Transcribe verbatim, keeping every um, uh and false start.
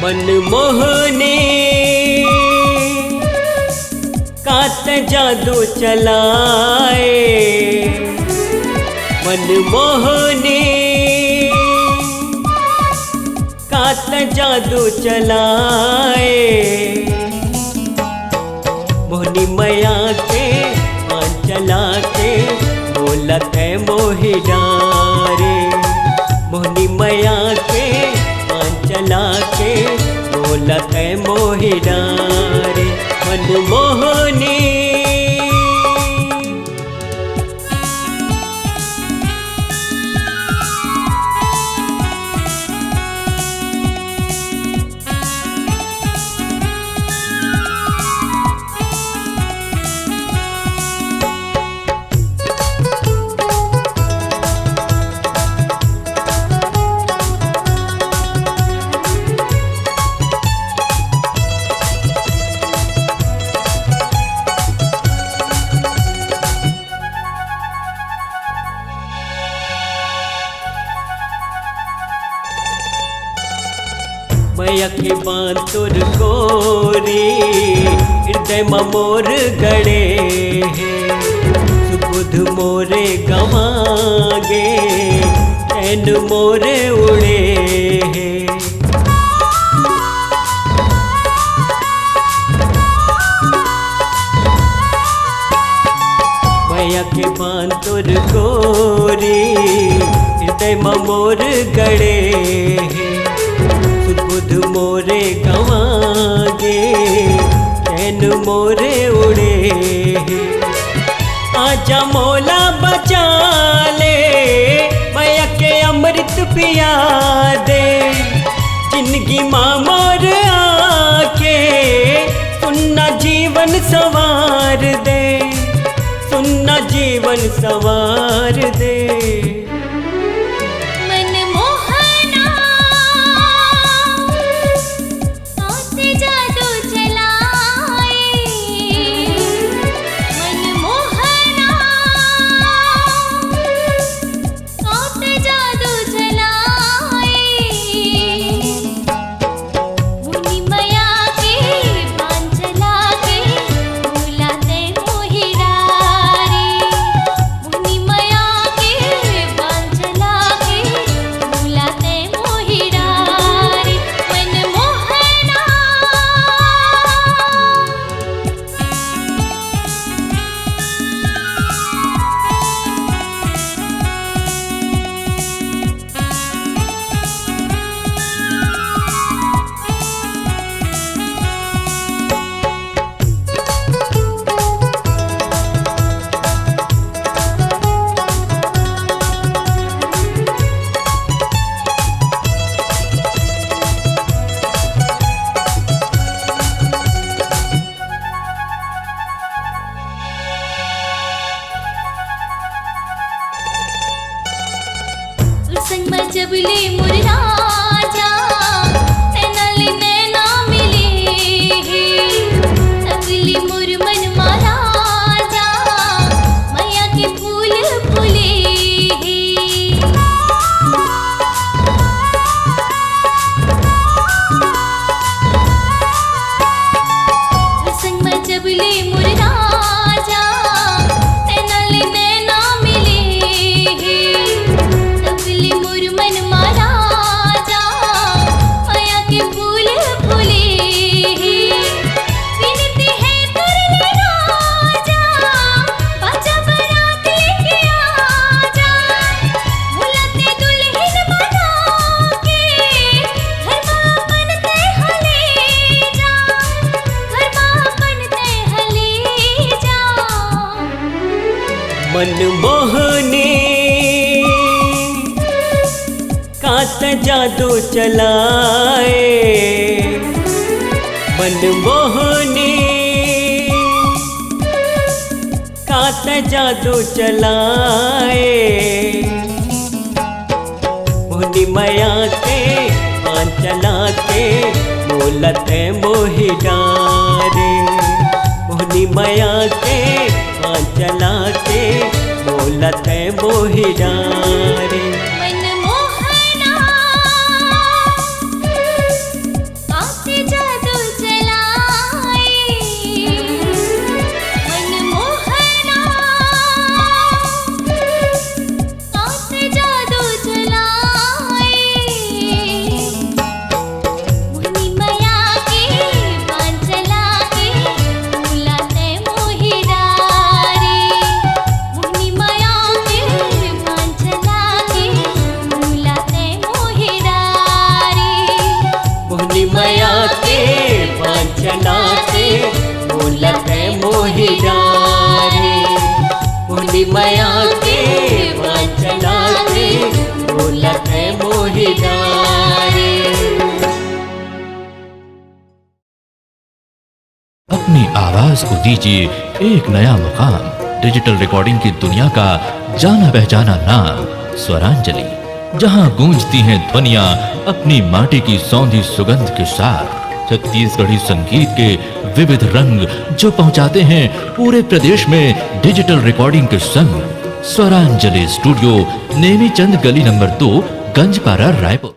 मनमोहनी, का तैं जादू चलाए। मनमोहनी, का तैं जादू चलाए। मोहनी मया के पान चला के, मोला तैं मोहि डारे। मोहनी मया के पान चला के, मोला तैं मोहि डारे। मनमोहनी। मया के बांध तोर गोरी, हृदय म मोर गड़े हे। सुबुध मोरे गंवा गे, चैन मोरे उड़े हे। मया के बांध तोर गोरी, हृदय म मोर गड़े हे। सुबुध मोरे गंवा गे, चैन मोरे उड़े हे। आजा मोला बचा ले, मया के अमृत पिया दे। जिंदगी मा मोर आके, सुन्ना जीवन संवार दे, सुन्ना जीवन संवार दे। मनमोहना, का तैं जादू चलाए। मनमोहना, का तैं जादू चलाए। मोहनी मया के बांध चला के, मोला तैं मोहि डारे। मोहनी मया के बांध चला के, मोला तैं मोहि डारे। मनमोहना। संग म जब ले मोर राजा, नैना ले नैना मिले हे। तब ले मोर मन म राजा, मया के फूल फूले हे। संग म जब ले मोर राजा, नैना ले नैना मिले हे। तब ले मोर मन म राजा, मया के फूल फूले हे। विनती हे तोर ले राजा, बाजा बरात लेके आजा। मोला तैं दुल्हन बना के, घर मा अपन तैं ह ले जा। घर मा अपन तैं ह ले जा। मनमोहनी, का तैं जादू चलाए। मनमोहनी, का तैं जादू चलाए। मोहनी मया के बांध चला के, मोला तैं मोहि डारे। मोहनी मया के बांध चला के, मोला तैं मोहि डारे। मनमोहना, नाचे बोलत है मोहि डारे, उनी मया के वचना से बोलत है मोहि डारे। अपनी आवाज को दीजिए एक नया मुकाम। डिजिटल रिकॉर्डिंग की दुनिया का जाना पहचाना नाम स्वरांजलि, जहां गूंजती हैं ध्वनियां अपनी माटी की सौंधी सुगंध के साथ। छत्तीसगढ़ी संगीत के विविध रंग जो पहुंचाते हैं पूरे प्रदेश में डिजिटल रिकॉर्डिंग के संग। स्वरांजलि स्टूडियो, नेमीचंद गली नंबर दो, गंजपारा, रायपुर।